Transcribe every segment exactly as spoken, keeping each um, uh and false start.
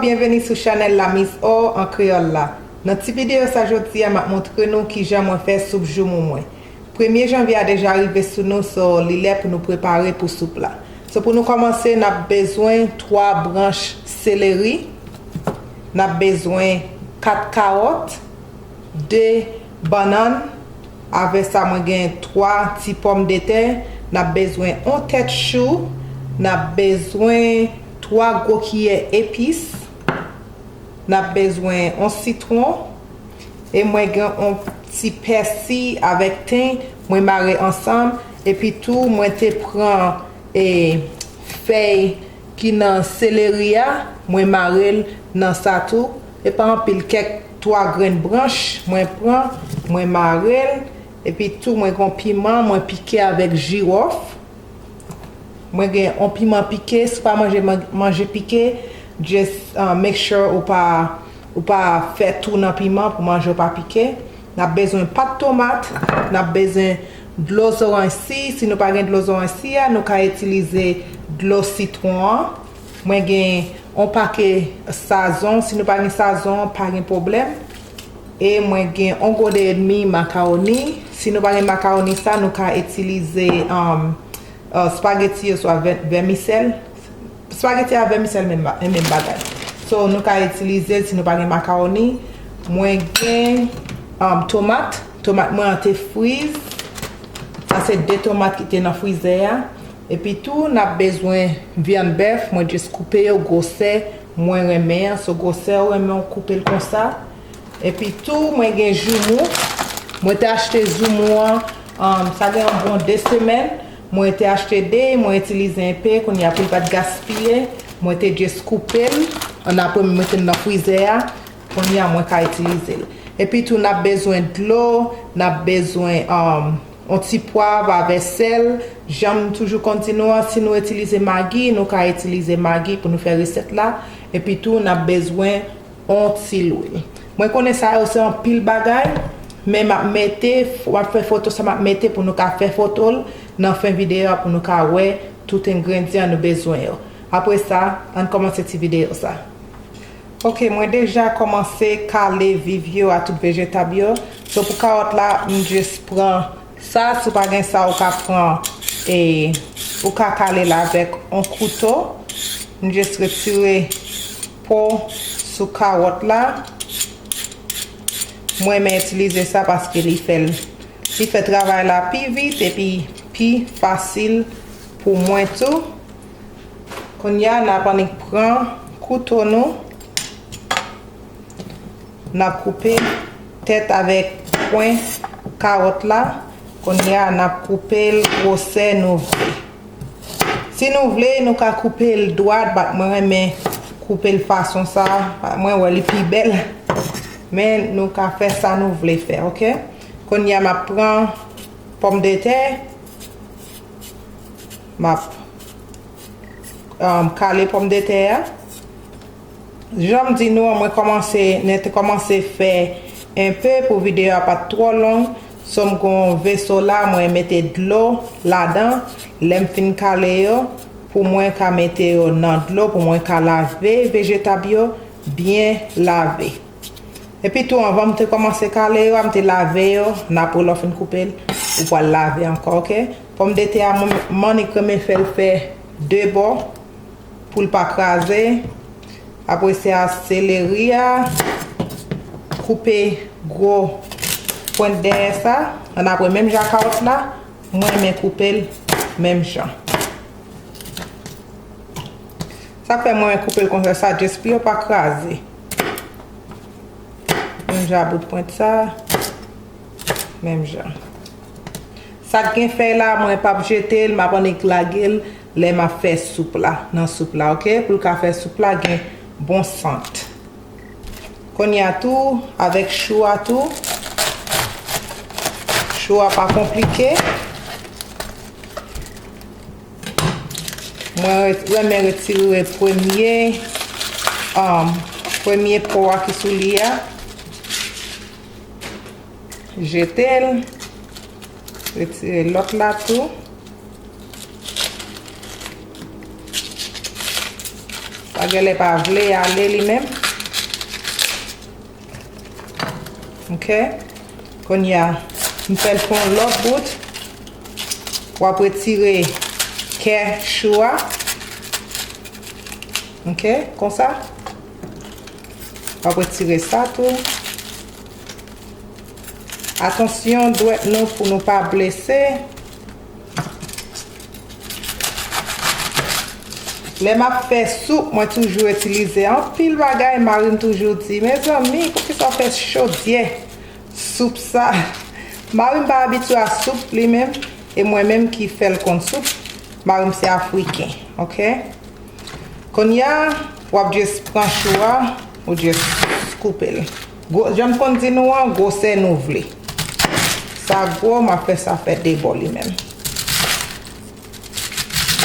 Byenveni sou chanèl La Miss O an kreyòl la. Nan ti videyo sa jodi a, m ap montre nou kijan mwen fè soup joumou mwen. Premye janvye a deja rive sou nou, so li lè pou nou prepare pou soup la. So pou nou kòmanse, n ap bezwen twa branch seleri, n ap bezwen kat kawòt, de bannann, avè sa mwen gen twa ti pòmdetè, n ap bezwen on tèt chou, n ap bezwen twa gwo kiyè epis, n ap bezwen on sitwon, e mwen gen on ti pèsi avèk ten, mwen mare ansanm, epi tou mwen te pran, e, fèy ki nan seleri a, mwen mare l nan sa tou. E pa anpil, kèk twa grenn branch mwen pran, mwen mare l. Epi tou, mwen gen yon piman, mwen pike avèk jiwòf. Mwen gen yon piman pike, si w pa manje man- manje pike, just uh, make sure ou pa, ou pa fè tou nan piman pou manje w pa pike. N ap bezwen pat tomat, n ap bezwen dlo zoranj si, si nou pa gen dlo zoranj si a, nou ka itilize dlo sitwon an. Mwen gen on pake sazon, si nou pa gen sazon, pa gen pwoblèm. E mwen gen on gode edmi makawoni. Si nou pa gen makawoni sa, nou ka itilize um, uh, spageti oswa vè- vèmisèl. Spageti a vèmisèl menm, ba- menm bagay. So, nou ka itilize l si nou pa gen makawoni. Mwen gen um, tomat. Tomat mwen an te friz. Sa se de tomat ki te nan frizè a. Epi tou, n ap bezwen vyann bèf. Mwen jis koupe yo gwosè mwen renmen an. So, gwosè ou renmen, ou koupe l konsa. Epi tou, mwen gen joumou. Mwen te achte joumou an, um, sa gen yon bon de semèn. Mwen te achte de, mwen itilize enpe, kounye a pou l pa t gaspiye, mwen te jis koupe l. Annapre, mwen mete l nan frizè a. Kounye a, mwen ka itilize l. Epi tou, n ap bezwen dlo, n ap bezwen, um, yon ti pwav avè sèl. Jan m toujou konn di nou an, si nou itilize magi, nou ka itilize magi pou nou fè resèt la. Epi tou, n ap bezwen yon ti lwil. Mwen konnen sa yo se anpil bagay, men m ap mete, m ap fè foto sa, m ap mete pou nou ka fè foto l nan fen videyo a pou nou ka wè tout engredyan nou bezwen yo. Apre sa, ann kòmanse ti videyo sa. Ok, mwen deja kòmanse kale viv yo a tout vejetab yo. So pou kawòt la, m jis pran sa, si w pa gen sa, ou ka pran, e, ou ka kale l avèk yon kouto. M jis retire po sou kawòt la. Mwen renmen itilize sa paske li fè l, li fè travay la pi vit epi pi fasil pou mwen tou. Kounye a, n ap annik pran kouto nou. N ap koupe tèt avèk pwen kawòt la. Kounye a, n ap koupe l gwosè nou vle. Si nou vle, nou ka koupe l dwat, but mwen renmen koupe l fason sa, mwen wè li pi bèl. Men nou ka fè sa nou vle fè, ok? Kounye a, m ap pran pòmdetè, m ap, um, kale pòmdetè a. Jan m di nou an, mwen kòmanse, mwen te kòmanse fè enpe pou videyo a pa t twò long. So, m gen yon veso la, mwen mete dlo ladan. Lè m fin kale yo, pou mwen ka mete yo nan dlo, pou mwen ka lave vejetab yo, byen lave. Epi tou, anvan m te kòmanse kale yo a, m te lave yo, n ap wè lè w fin koupe l, ou pral lave ankò, ok? Pòmdetè a, mwen, m annik renmen fè l fè de bò, pou l pa kraze. Apre sa, seleri a, koupe gwo pwent dèyè sa. Annapre, menm jan ak kawòt la, mwen renmen koupe l menm jan. Sa k fè mwen renmen koupe l konsa, sa just pou yo pa kraze. Menm jan ak bout pwent sa, menm jan. Sa k gen fèy la, mwen p ap jete l, m ap annik lage l lè m ap fè soup la, nan soup la, ok? Pou l ka fè soup la gen bon sant. Kounye a tou, avèk chou a tou. Chou a pa konplike. Mwen ret- renmen retire premye, um, premye po a ki sou li a. Jete l. Retire lòt la tou. Sa Genlè pa vle ale li menm. Ok. Kounye a, m fè l fè yon lòt bout. W ap retire kè chou a. Ok, konsa. W ap retire sa tou. Atansyon dwèt nou pou nou pa blese. Lè m ap fè soup, mwen toujou itilize anpil bagay. Mari m toujou di, mezanmi, poukisa w fè chodyè soup sa? Mari m pa abitye a soup li menm, e mwen menm ki fè l konn soup. Mari m se afriken, ok? Kounye a, w ap just pran chou a, ou just koupe l. Gwo, jan m konn di nou an, gwosè nou vle. Sa gwo, m ap fè sa fè de bò li menm.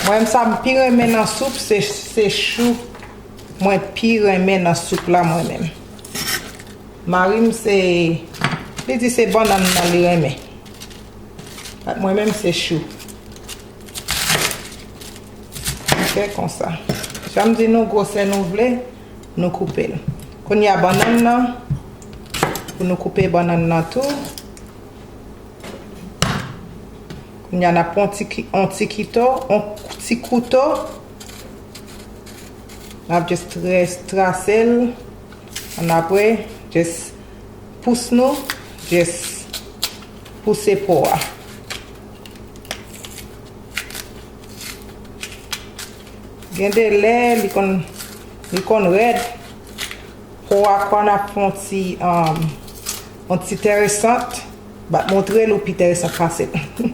Mwen, sa m pi renmen nan soup, se, se chou. Mwen pi renmen nan soup la, mwen menm. Mari m se, li di se bannann nan li renmen. Mwen menm, se chou. Ok, konsa. Jan m di nou, gwosè nou vle, nou koupe l. Kounye a, bannann nan, pou nou koupe bannann nan tou. Kounye a, n ap pran yon ti ki-, yon ti kito, yon ti kouto. N ap just trè-, trase l. Annapre, just pous nou, just pouse po a. Gen de lè, li konn, li konn rèd. Po a konn ap fè yon ti, um, yon ti tèresant. M ap montre l ou pi tèresant pase l.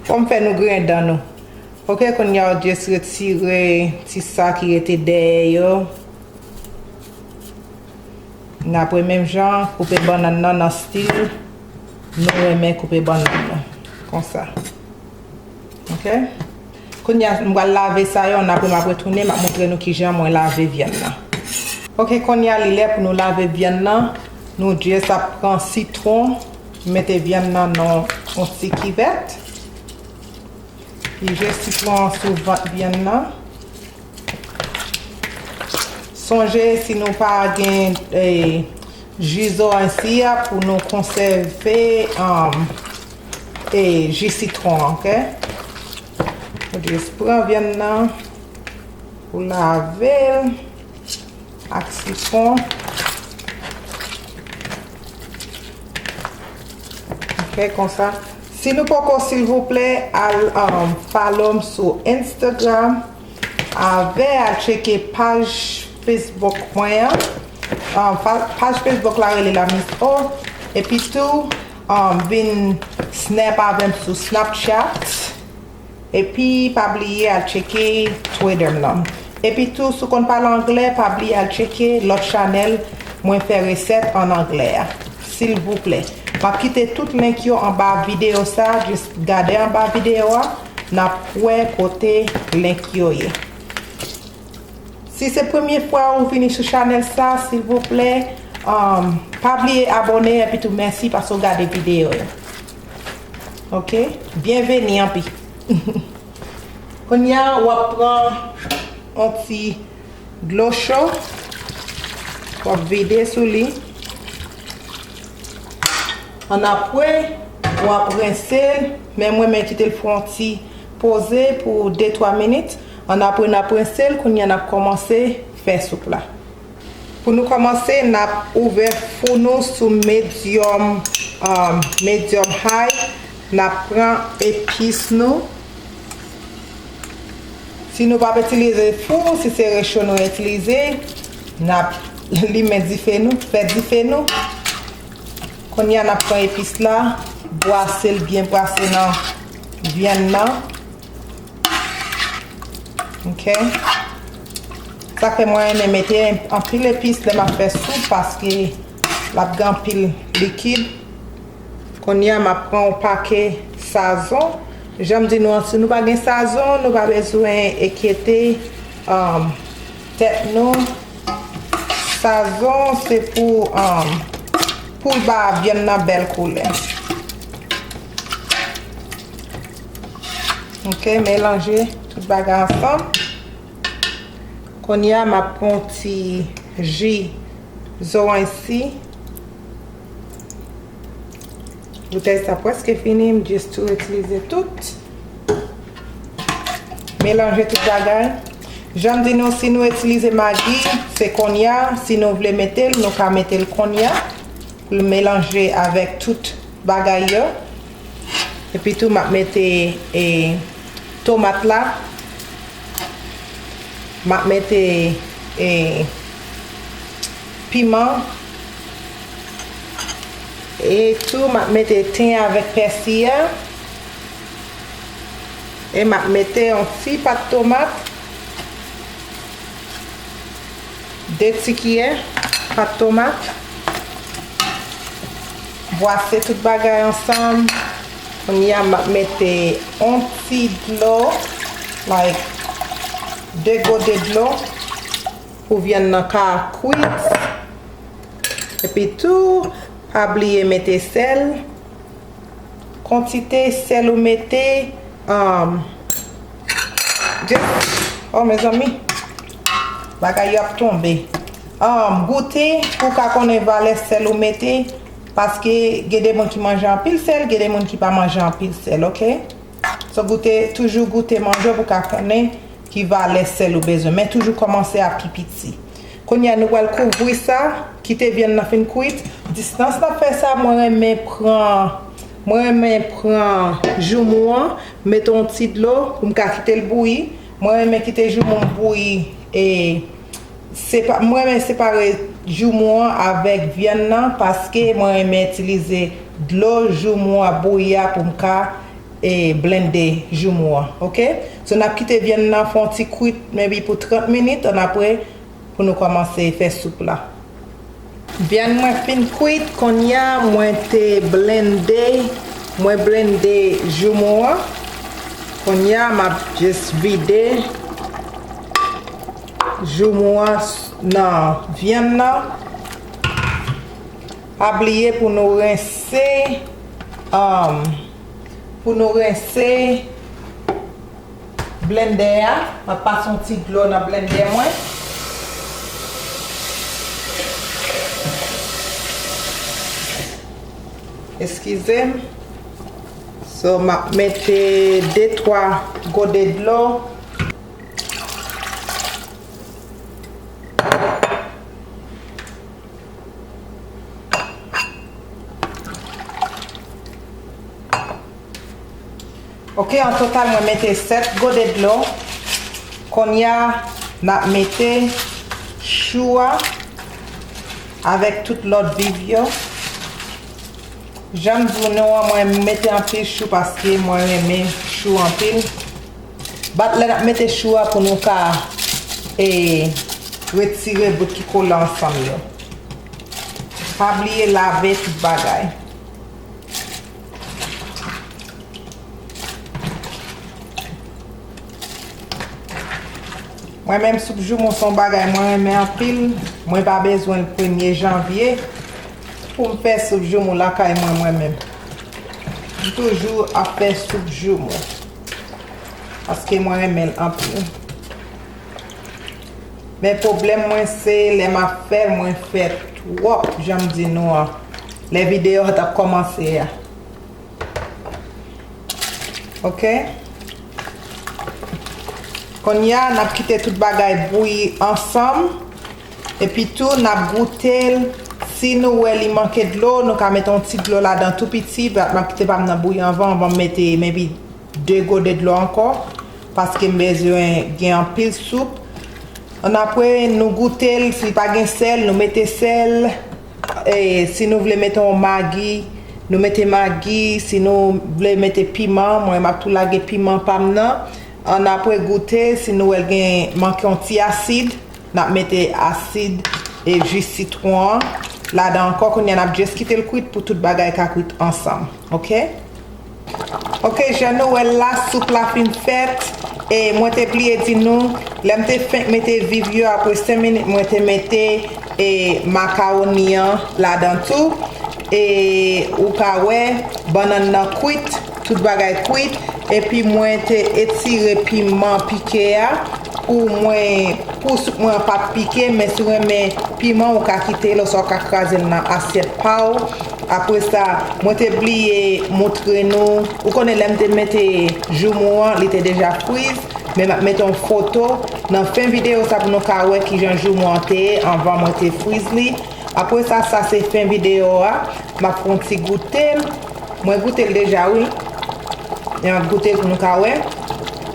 Fò m fè nou griyen dan nou. Ok, kounye a, w just retire ti sa ki rete dèyè yo. N apre menm jan, koupe bannann nan nan stil nou renmen koupe bannann nan. Konsa. Ok? Kounye a, m pral lave sa yo, n apre m ap retounen, m ap montre nou kijan mwen lave vyann nan. Ok, kounye a, li lè pou nou lave vyann nan. Nou just ap pran sitwon, mete vyann nan nan yon ti kivèt. Pije sitwon an sou vant vyann nan. Sonje, si nou pa gen, eh, ji zoranj si a, pou nou konsève, um, eh, ji sitwon an, ok? Ou just pran vyann nan, ou lave l ak sitwon. Ok, konsa. Si nou poko, silvouplè, al, um, follow m sou Instagram. Avè, al tcheke paj Facebook mwen an. Um, pa-, paj Facebook la rele La Miss O. Epi tou, um, vin snap avè m sou Snapchat. Epi, pa bliye al tcheke Twitter m nan. Epi tou, si w konn pale anglè, pa bliye al tcheke lòt chanèl mwen fè resèt an anglè a. Silvouplè. M ap kite tout link yo anba videyo sa a. Just gade anba videyo a. N ap wè kote link yo ye. Si se premye fwa ou vini sou chanèl sa, silvouplè, um, pa bliye abòne epi tou mèsi paske w gade videyo yo. Ok? Byenveni anpi. Kounye a, w ap pran yon ti dlo cho, w ap vide sou li. Annapre, w ap rense l, men mwen, mwen kite l fè yon ti poze pou de twa minit. Annapre, n ap rense l, kounye a, n ap kòmanse fè soup la. Pou nou kòmanse, n ap ouvè fou nou sou medium, um, medium high. N ap pran epis nou. Si nou p ap itilize fou, si se recho nou itilize, n ap limen dife nou, fè dife nou. Kounye a, n ap pran epis la, bwase l byen bwase nan vyann nan. Ok. Sa fè mwen renmen mete anpil epis lè m ap fè soup paske l ap gen anpil likid. Kounye a, m ap pran yon pake sazon. Jan m di nou an, si nou pa gen sazon, nou pa bezwen enkyete, um, tèt nou. Sazon, se pou, um, pou l ba vyann nan bèl koulè. Ok, melanje tout bagay ansanm. Kounye a, m ap pran yon ti ji zoranj si. Boutèy sa prèske fini, m jis tou itilize tout. Melanje tout bagay. Jan m di nou, si nou itilize magi, se kounye a. Si nou vle mete l, nou ka mete l kounye a. Pou l melanje avèk tout bagay yo. Epi tou, m ap mete, e, tomat la. M ap mete, e, piman. E tou, m ap mete ten avèk pèsi a. E m ap mete yon ti pat tomat. De ti kiyè pat tomat. Bwase tout bagay ansanm. Kounye a, m ap mete yon ti dlo, like, de gode dlo, pou vyann nan ka kwit. Epi tou, pa bliye mete sèl. Kantite sèl ou mete, um, just, oh, mezanmi, bagay yo ap tonbe. Um, goute pou w ka konnen valè sèl ou mete, paske gen de moun ki manje anpil sèl, gen de moun ki pa manje anpil sèl, oke? So, goute, toujou goute manje w pou w ka konnen ki valè sèl ou bezwen. Men toujou kòmanse a pi piti. Kounye a, nou pral kouvri sa, kite vyann nan fin kwit. Distans n ap fè sa, mwen renmen pran, mwen renmen pran joumou an, mete yon ti dlo pou m ka kite l bouyi. Mwen renmen kite joumou m bouyi, e, sepa-, mwen renmen separe joumou an avèk vyann nan, paske mwen renmen itilize dlo joumou an bouyi a pou m ka, e, blende joumou an, oke? So, n ap kite vyann nan fè yon ti kwit, maybe pou trant minit, annapre, pou nou kòmanse fè soup la. Vyann mwen fin kwit, kounye a mwen te blende, mwen blende joumou an. Kounye a m ap just vide joumou an s-, nan vyann nan. Pa bliye pou nou rense, um, pou nou rense blendè a, m ap pase yon ti dlo nan blendè mwen. Eskize m. So, m ap mete de, twa gode dlo. Oke, an total, mwen mete sèt gode dlo. Kounye a, n ap mete chou a avèk tout lòt viv yo. Jan m di nou an, mwen mete anpil chou paske mwen renmen chou anpil. Bat lè n ap mete chou a pou nou ka, e, retire bout ki kole ansanm yo. Pa bliye lave tout bagay. Mwen menm, soup joumou se yon bagay mwen renmen anpil. Mwen pa bezwen l premye janvye pou m fè soup joumou lakay mwen, mwen menm. M toujou ap fè soup joumou. Paske mwen renmen l anpil. Men pwoblèm mwen se lè m ap fè l, mwen fè twòp, jan m di nou an. Lè videyo a t ap kòmanse a. Oke? Kounye a, n ap kite tout bagay bouyi ansanm. Epi tou, n ap goute l. Si nou wè li manke dlo, nou ka mete yon ti dlo ladan tou piti. Bat m ap kite pa m nan bouyi anvan, anvan m mete maybe de gode dlo ankò. Paske m bezwen gen anpil soup. Annapre, nou goute l. Si l pa gen sèl, nou mete sèl. E, si nou vle mete yon magi, nou mete magi. Si nou vle mete piman, mwen m ap tou lage piman pa m nan. Annapre goute, si nou wè l gen manke yon ti asid, n ap mete asid e ji sitwon an ladan ankò. Kounye a, n ap just kite l kwit pou tout bagay ka kwit ansanm. Oke? Oke, jan nou wè l la, soup la fin fèt. E mwen te bliye di nou, lè m te fenk mete viv yo, apre senk minit, mwen te mete, e, makawoni an ladan tou. E ou ka wè, bannann nan kwit, tout bagay kwit. Epi mwen te etire piman pike a. Pou mwen, pou soup mwen an pa t pike, men si w renmen piman, ou ka kite l, oswa w ka kraze l nan asyèt pa w. Apre sa, mwen te bliye montre nou, ou konnen lè m te mete joumou an, li te deja friz, men m ap mete yon foto nan fen videyo sa pou nou ka wè kijan joumou an te ye anvan mwen te friz li. Apre sa, sa se fen videyo a. M ap fè yon ti goute l. Mwen goute l deja, wi. E m ap goute l pou nou ka wè.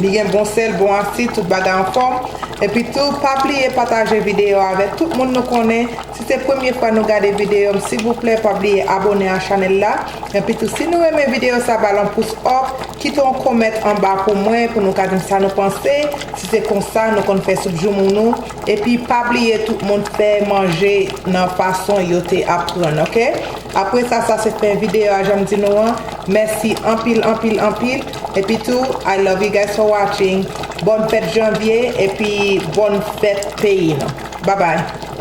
Li gen bon sèl, bon asid, tout bagay anfòm. Epi tou, pa bliye pataje videyo a avèk tout moun nou konnen. Si se premye fwa nou gade videyo m, silvouplè, pa bliye abone a chanèl la. Epi tou, si nou renmen videyo sa, ba l yon pous up, kite yon kòmantè anba pou mwen, pou nou ka di m sa nou panse. Si se konsa nou konn fè soup joumou nou. Epi pa bliye tout moun fè manje nan fason yo te aprann, oke? Apre sa, sa se fen videyo a, jan m di nou an. Mèsi anpil, anpil, anpil. Epi tou, I love you guys for watching. Bòn fèt janvye, epi bòn fèt peyi nou. Bye bye.